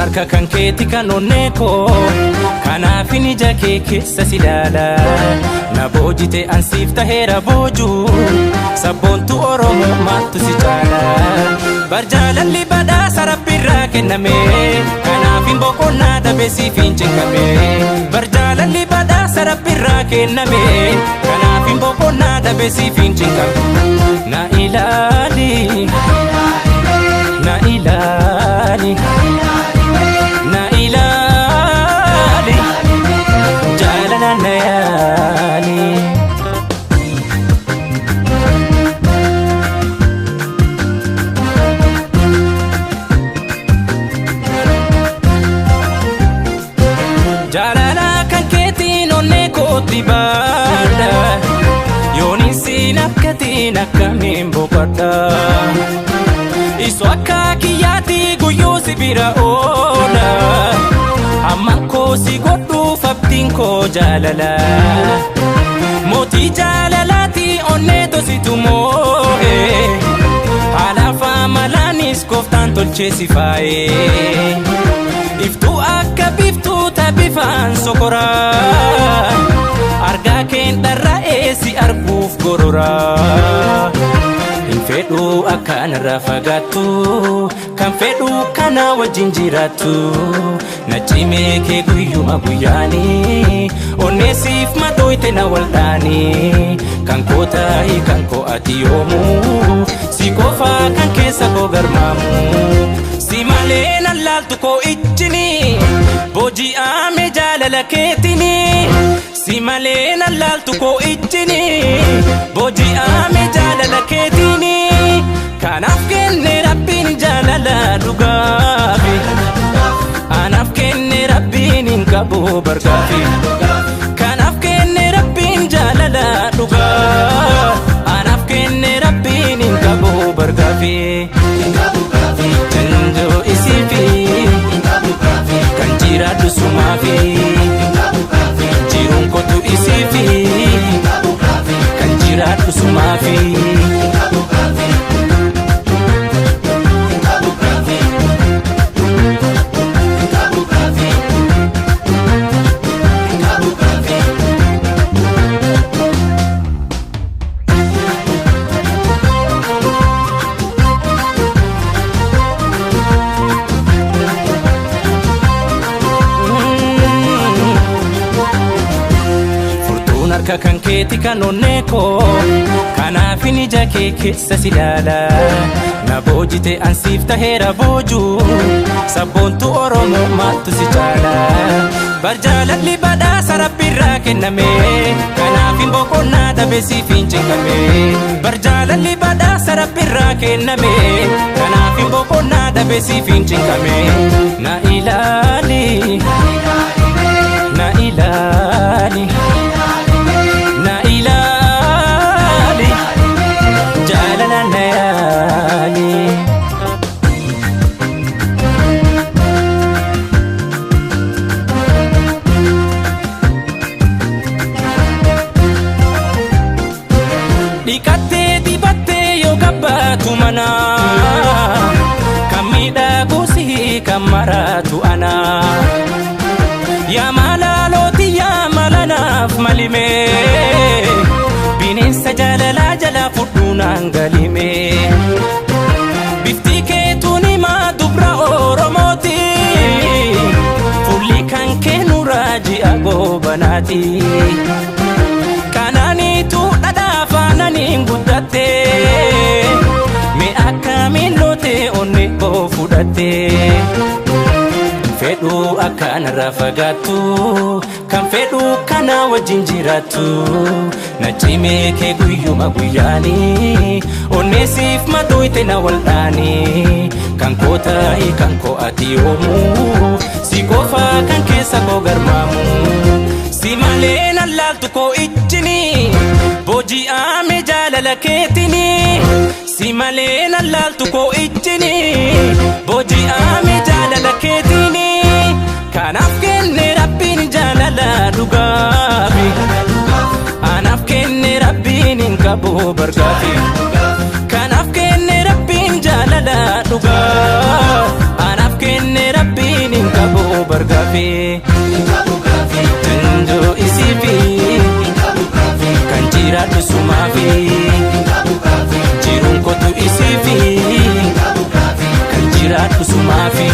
Harka kan keeti kan onnee koo, kanaafin ija kee keessa si ilaala. Na boojite ansiif taheera boojuu, sabboontu Oromoo maaltu si caala? Bar jaalalli badhaasa rabbiirraa kenname, kanaafin boqonnaa dhabe siif hin cinqame. Bar jaalalli badhaasa rabbiirraa kenname, kanaafin boqonnaa dhabe siif hin cinqame. Na ilaali, na ilaali, na ilaali, jaalala na yaali. Jaalala kan keetiin onnee kootti baadha, yooniin siin akkatiin akkamiin boqodha. Isu akka kiyyaatti guyyuu si bira oola, hamma koo si godhuuf abdiin koo jaalala. Mootii jaalalaati onnee tositu moo'e, haala faamalaanis gooftaan tolchee si faayee. Iftuu akka biftuu bifaan sokoraa, argaa keen dharra'ee si arguuf gororaa. Hin fedhuu akkanarraa fagaattu, kan fedhuu kana wajjin jiraattu. Na cimee kee guyyuma guyyaanii, onneesiif madooyte na waldhaanii. Kan koo ta'i kan koo ati yoomuu, si qofaa kan keessa koo garmaamu. Si malee nan laaltu koo ijjini, booji'ame jaalala keetini. Si malee nan laaltu koo ijjini, booji'ame jaalala keetini. Kanaaf kenne rabbiin jaalala dhugaafi, anaaf kenne rabbiin hin qabu bargaafi. Kanaaf kenne rabbiin jaalala dhugaa, anaaf kenne rabbiin hin qabu bargaafi. Janjoo isiifi kan jiraadhu sumaafi, jiruun kootu isiifi kan jiraadhu sumaafi. Furtuun harka kan keeti kan onnee koo, kanaafin ija kee keessa si ilaala. Na boojite ansiif taheera boojuu, sabboontu Oromoo maaltu si caala? Bar jaalalli badhaasa rabbiirraa kenname, kanaafin boqonnaa dhabe siif hin cinqame. Bar jaalalli badhaasa rabbiirraa kenname, kanaafin boqonnaa dhabe siif hin cinqame. Na ilaali, na ilaali, na ilaali, jaalala na yaali. Dhiqattee dibattee yoo gabbaatu mana, kan miidhagu si kan maraatu ana. Yaa maalalooti yaa malanaaf malime, bineensa jaalalaa jalaa fudhuu naan galime. Bifti keetuun himaa dubra Oromooti, fuulli kan kee nuraa ji'a goobanaati. Kanaaniitu dhadhaa faananiin guddatte, mee akkamiin lootee onnee koo fudhatte. Fedhuu akkanarraa fagaattu, kan fedhuu kana wajjin jiraattu. Na cimee kee guyyuma guyyaanii, onneesiif madooyte na waldhaanii. Kan koo ta'i kan koo ati yoomuu, si qofaa kan keessa koo garmaamu. Si malee nan laaltu koo ijjini, booji'ame jaalala keetini. Si malee nan laaltu koo ijjini, booji'ame jaalala keetini. Kanaaf kenne rabbiin jaalala dhugaafi, anaaf kenne rabbiin hin qabu bargaafi. Kanaaf kenne rabbiin jaalala dhugaa, anaaf kenne rabbiin gaafi. Dandoo isiifi kan jiraadhu sumaafi. Jiruun kootu isiifi kan jiraadhu sumaafi.